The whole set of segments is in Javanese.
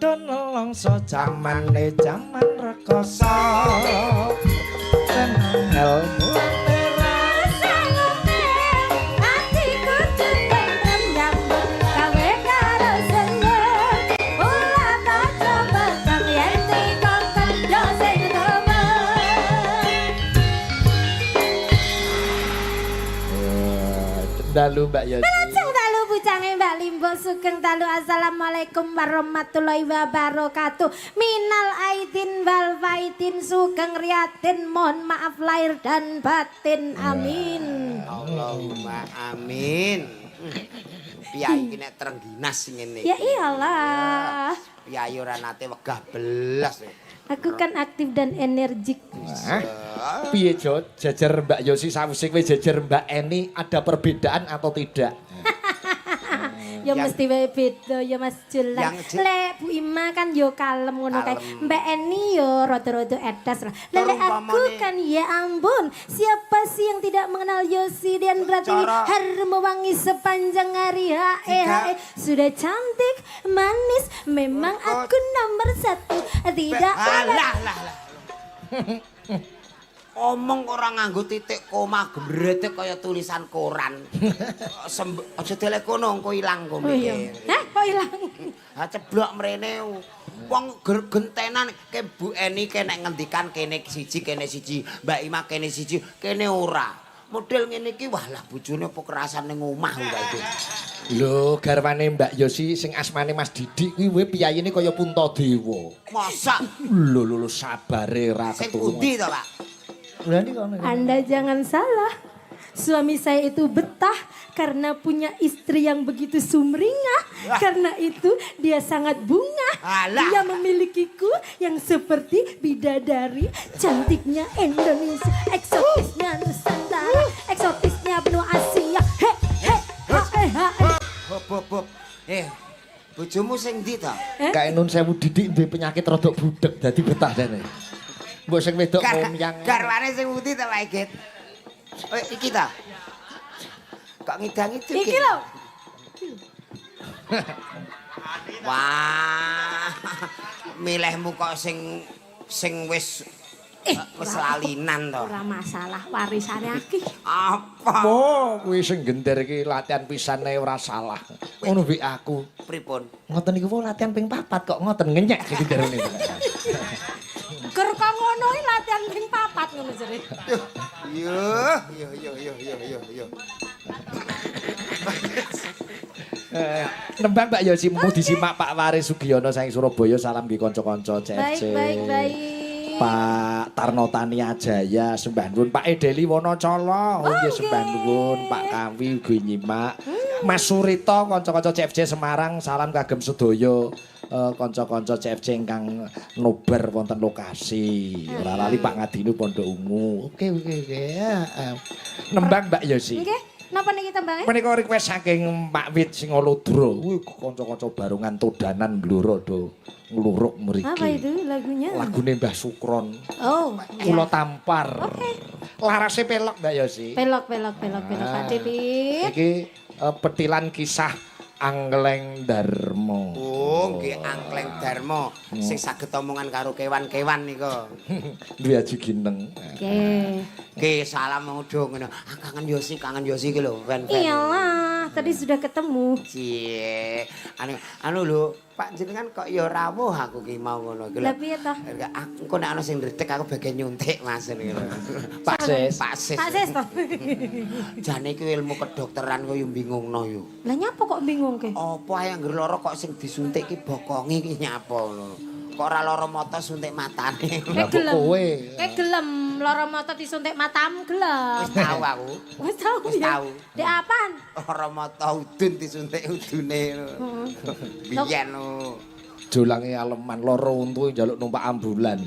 padha nelongso jamane jaman rekoso. Tenangel mulane Atiku tentrem nyambut gawe karo seneng. Ora tak coba kang yen dikongkon yo sing temen. Dalu Mbak Yosi. Sugeng dalu bujange Mbak Limbo, sugeng dalu, assalamualaikum warahmatullahi wabarakatuh. Minal aidin wal faidin, sugeng riadin, mohon maaf lahir dan batin. Amin. Allahumma amin. Piyayi iki nek trengginas ngene Ya iki. iyalah. Piyayi ora nate wegah belas. Aku kan aktif dan energik. Wah, piye Jo, jejer Mbak Yosi sawise kowe jejer Mbak Eni ada perbedaan atau tidak? Ya mesti wae beda ya, Mas Julan. Lek Bu Ima kan yo kalem ngono kae. Kalem. Mbak Eni yo rada-rada edas lah. Lek Terus aku kan ya ampun, siapa sih yang tidak mengenal Yosi dan Pratiwi, harum wangi sepanjang hari, ha eh ha eh, sudah cantik, manis, memang aku nomor satu. Tidak ada Alah lah lah. Omong ora nganggo titik koma, gemretek kaya tulisan koran. Aja delek kono, engko ilang Oh iya. komike. Hah, kok ilang? Ha, ceblok mrene. Wong gentenan ke Bu Eni ke nek ngendikan kene siji kene siji, Mbak Ima kene siji, kene ora. Model ngene iki, wah lah, bojone apa kerasan ning omah kok iki. Lho, garwane Mbak Yosi sing asmane Mas Didik kuwi piyayine kaya Puntadewa. Masa? Lho lho lho, sabare ra Sing ketulungan. pundi to, Pak? Lha niki kono. Anda jangan salah. Suami saya itu betah karena punya istri yang begitu sumringah. Karena itu dia sangat bunga. Alah. Dia memilikiku yang seperti bidadari. Cantiknya Indonesia, eksotisnya Nusantara, eksotisnya benua Asia. He, he, ha, eh, ha, eh. Hop hop hop. Eh, bojomu sing ndi to? Eh? Kae nun sewu, Didik duwe penyakit rodok budek, dadi betah dene. Mbok sing wedok ngomyang. Garwane sing pundi to, Pak Igit? Eh, iki ta? Kok ngidang-ngidung? Iki lho. Wah. Milihmu kok sing sing wis Eh, wis lalinan to. Ora masalah, warisane akeh. Apa? Mo kuwi sing gender iki latihan pisane ora salah. Ngono mbek aku. Pripun? Ngoten niku wae latihan ping papat kok ngoten ngenyek sing gender niku. Ger kok ngono iki latihan ping papat ngono jere. Yo, yo yo yo yo yo yo. Eh, nembang Mbak Yosi mu disimak Pak Waris Sugiono saking Surabaya, salam nggih kanca-kanca Baik, CFC. baik, baik. Pak Tarno Tania Jaya sembah nuwun, Pak Edeli Wonocolo, oh, nggih, sembah nuwun, Pak Kawi ugi nyimak. Mas Surito, kanca-kanca CFC Semarang, salam kagem sedaya kanca-kanca CFC ingkang nobar wonten lokasi. Ora lali Pak Ngadinu Pondok Ungu. Oke. Ya. Nembang Mbak Yosi. Nggih, napa niki tembange? Menika request saking Pak Wit Singolodro. Kuwi kanca-kanca barongan Todanan Blora do ngluruk mriki. Apa itu lagunya? Lagune Mbah Sukron. Oh, Kula iya. tampar. Oke. Larase pelok, Mbak Yosi. Pelok, pelok, pelok, pelok, Pak Ah. Dipit. Iki petilan kisah Angkleng Darmo. Oh, nggih, Angkleng Darmo sing saged omongan karo kewan-kewan nika. Duwe aji gineng. Oke. Nggih, salam udo ngono. Ah, kangen Yosi, kangen Yosi iki lho, fan-fan. Iyalah, tadi sudah ketemu. Cie. Anu anu lho, Pak, jenengan kok ya rawuh aku ki mau ngono iki lho. Lah piye toh? Aku engko nek ana sing ndredeg aku bagian nyuntik, Mas, ngene lho. Pak Sis. Pak Sis. Pak Sis toh. Jane iki ilmu kedokteran kok yo bingungno yo. Lah nyapa kok bingung ke? Apa ae anggere lara kok sing disuntik ki bokonge ki nyapa ngono. Kok ora lara mata suntik matane? Lah kok kowe. Kowe gelem lara mata disuntik matamu gelem? Wis tau aku. Wis tau Wis ya? tau. Dek apaan? Lara mata udun disuntik udune. Biyen lho. Jolange aleman lara untu njaluk numpak ambulan.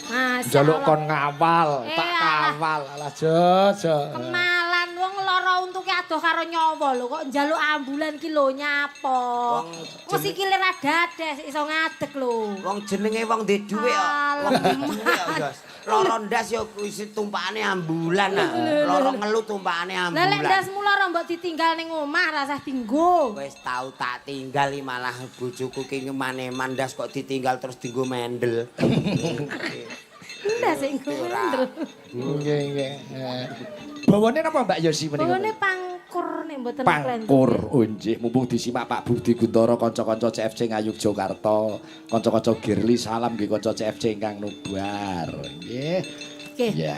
Masya Njaluk Allah. kon ngawal, tak Eh, alah. kawal. Alah jo jo. Kemalan wong lara untuke adoh karo nyawa lho kok njaluk ambulan ki lho nyapa? Wong Wong sikile ra dades iso ngadeg lho. Wong jenenge wong ndek dhuwit kok. Wong ndek dhuwit kok, Yos. Loro ndas ya isi tumpakane ambulan ah. Loro ngelu tumpakane Lah lek ambulan. ndasmu lara mbok ditinggal ning omah rasah dinggo. Wis tau tak tinggal iki malah bojoku ki ngemane-eman ndas kok ditinggal terus dinggo mendel. Ndas sing mendel. Nggih, nggih. Bawane napa Mbak Yosi menika? Bawane pangkur nek mboten Pangkur. Oh nggih, mumpung disimak Pak Budi Guntoro kanca-kanca CFC Ngayogyakarta, kanca-kanca Girli salam nggih kanca CFC ingkang nubar. Nggih. Nggih. Ya.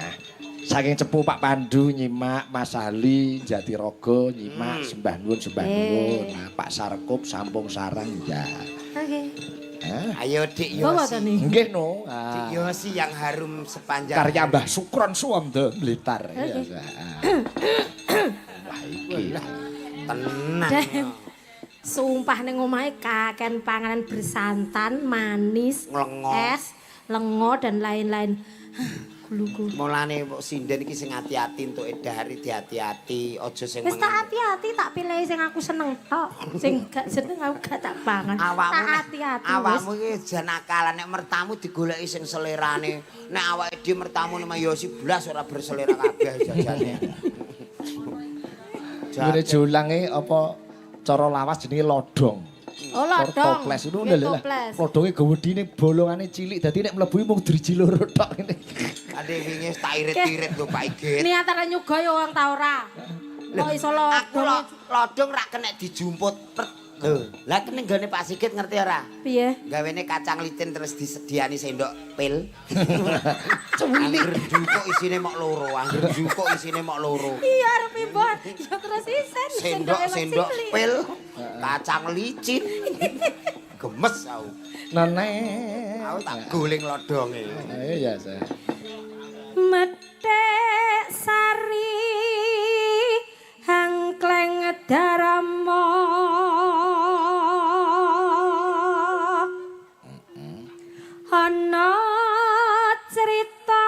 Saking Cepu Pak Pandu nyimak Mas Ali Jatirogo nyimak sembah nuwun sembah nuwun. Nah, Pak Sarkup Sampung Sarang ya. Oke. Hah? Ayo Dik Bawa to Yosi. nih. Nggih no. Dik Ah. Yosi yang harum sepanjang Karya hari. Mbah Sukron Suwondo Blitar. Oke. Ya. Wah iki. Tenang. Dan sumpah ning omahe kaken panganan bersantan, manis, Nglengo. es, lengo dan lain-lain. Guluku. Mulane mbok sinden iki sing ati-ati entuk edahari diati-ati, aja sing Wis tak ati-ati tak pilih sing aku seneng tok. Sing gak seneng aku gak tak pangan. Awakmu tak nek- ati-ati wis. Awakmu iki jan nakalan nek mertamu digoleki sing selerane. Nek awake dhewe mertamu nek Yosi blas ora berselera kabeh jajane. Ngene jolange apa cara lawas jenenge lodong. Oh lodong. Toples ngono Nggih, lho lah. toples. Lodonge gewedine bolongane cilik dadi nek mlebu mung driji loro tok ngene. Ade wingi wis tak irit-irit lho Pak Igit. Niatane nyuga ya wong ta ora. Kok iso Aku lodong. lodong rak kenek dijumput. Pret. Lho, lah kene nggone Pak Sigit ngerti ora? Piye? Gawene kacang licin terus disediani sendok pil. Cuwilik. Angger jukuk isine mok loro, angger jukuk isine mok loro. Iya arep mbok. Ya terus isen Sendok sendok pil, kacang licin. Gemes aku. Nenek. Aku tak guling lodonge. Iya, saya. Methek sari hangkleng darama ana cerita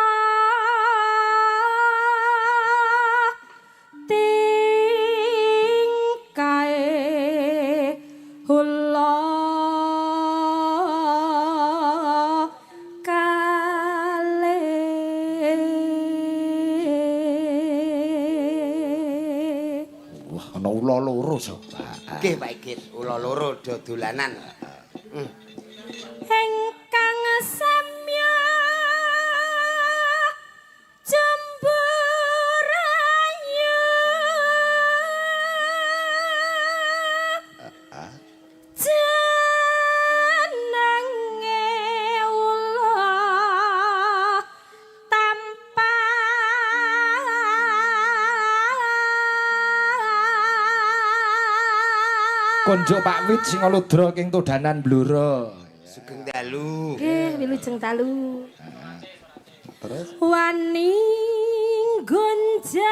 tingkae hula kale. Wah, ana ula loro so. Nggih Pak Igit, ula loro do dolanan. Ingkang samya jemburayu jenenge ula tampar. Konjuk Pak Wit Singaludra ing Todanan Blora. Sugeng dalu. Nggih, wilujeng dalu. Terus Wani gonjak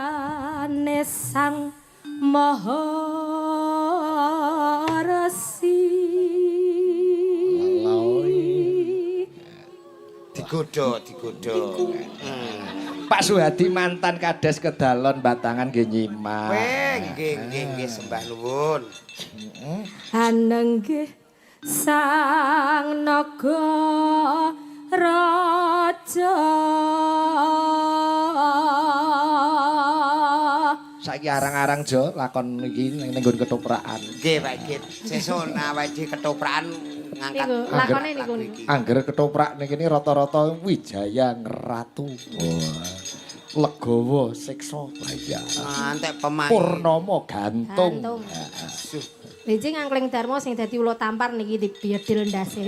garwane sang Maha Resi. Digodho, digodho. Pak Suhadi mantan Kades Kedalon Batangan nggih nyimak. Weh, nggih nggih nggih sembah nuwun. Anenggih sang naga raja. Saiki arang-arang jo lakon iki ning nggon ketoprakan. Nggih Pak Igit, sesuk awake dhewe ketoprakan ngangkat Niku, lakone niku. lagu iki. Angger ketoprak ning kene rata-rata Wijaya Ngeratu. Wah. Legawa siksa. Wah, iya. Mantek pemain. Purnomo gantung. Gantung. Suh, Benjing Angkling Darmo sing dadi ula tampar niki dibiedil ndase.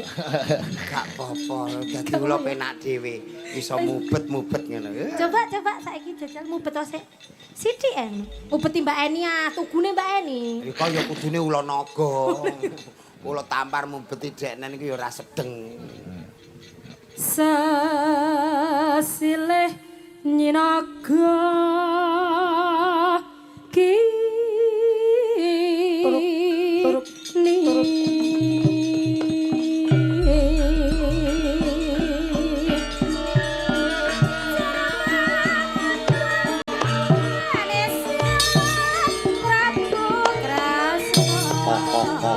gak apa-apa, dadi ula penak dhewe. Iso mubet-mubet ngono. Coba coba saiki jajal mubet sik. Sithik en. Mubeti Mbak Eni ah, tugune Mbak Eni. Iki kaya kudune ula naga. Ula tampar mubeti deknen iku ya ora sedeng. Sesilih nyinaga kini. Prabu Kresna.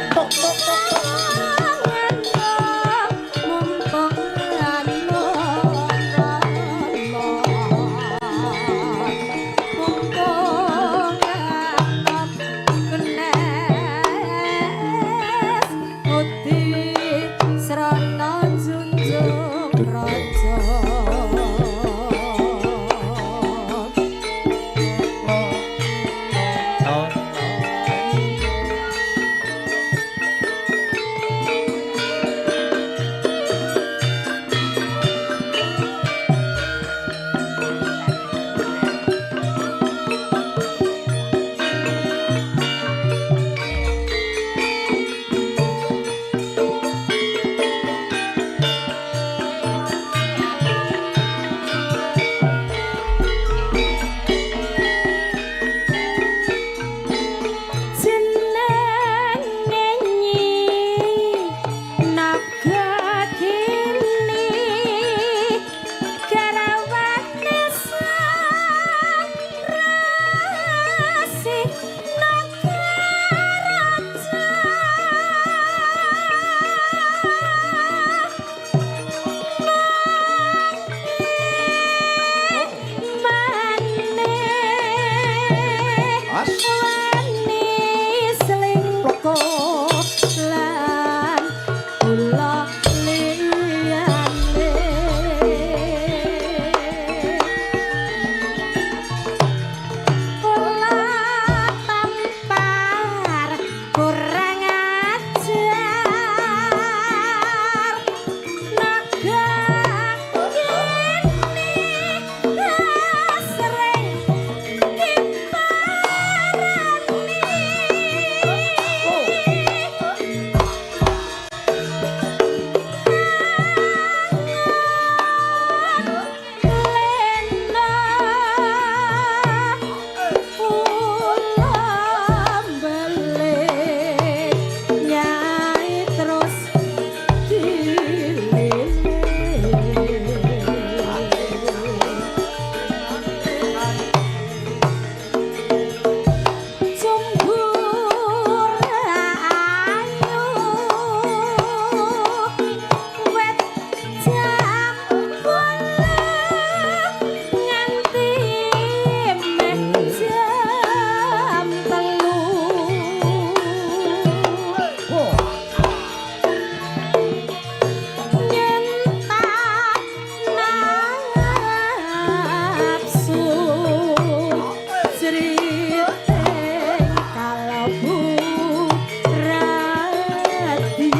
Kalbu radi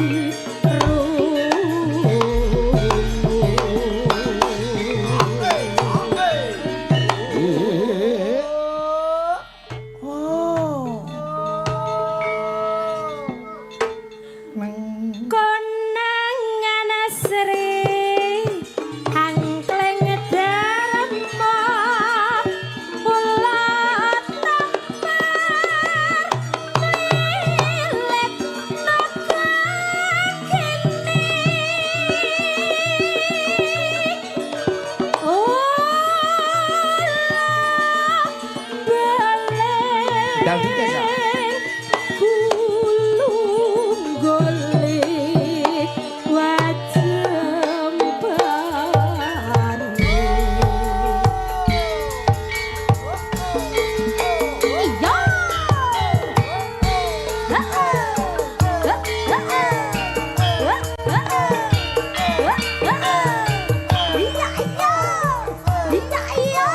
rungu. Oh. Neng Konangan asri angkleng dharma kula tampar milet naga kene. Oh, Dangdut ya, Sa? Gulung golek wajempane. Iya. Heeh. Heeh. Heeh. Heeh. Iya. Iya.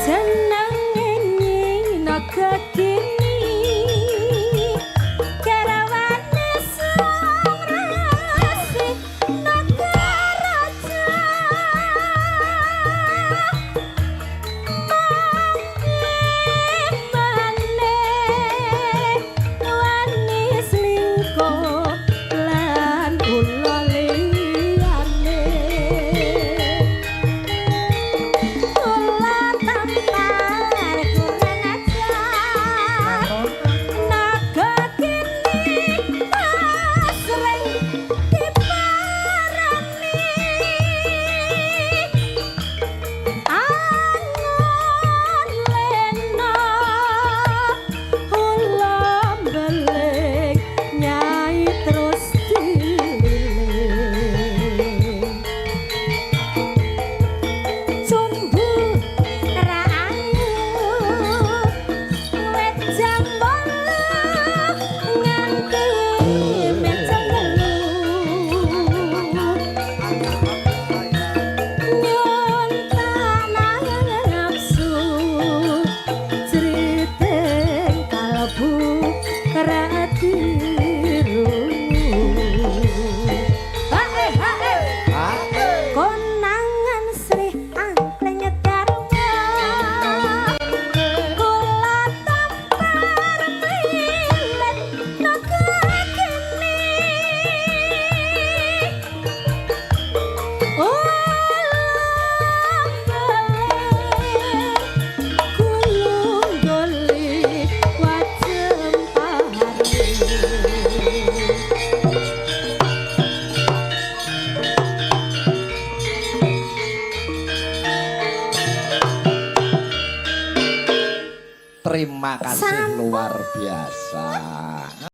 Jenenge Nyi Naga kini Karawane Sang Resi Naga Raja. Mane wani selingkuh lan kula liyane. Kula tampar kurang ajar. Naga kini asring diparani. Angon lena ula mbeling nyai terus dililing. Cumbu ra ayu wit jambul nganti meja telu. Nyun nafsu criting kalbu ra dirungu. Hae hae. Konangan Sri Angkleng Dharma kula tampar milet naga kene. Oh, balik gulung golek wajempare. Terima kasih Sampun. luar biasa.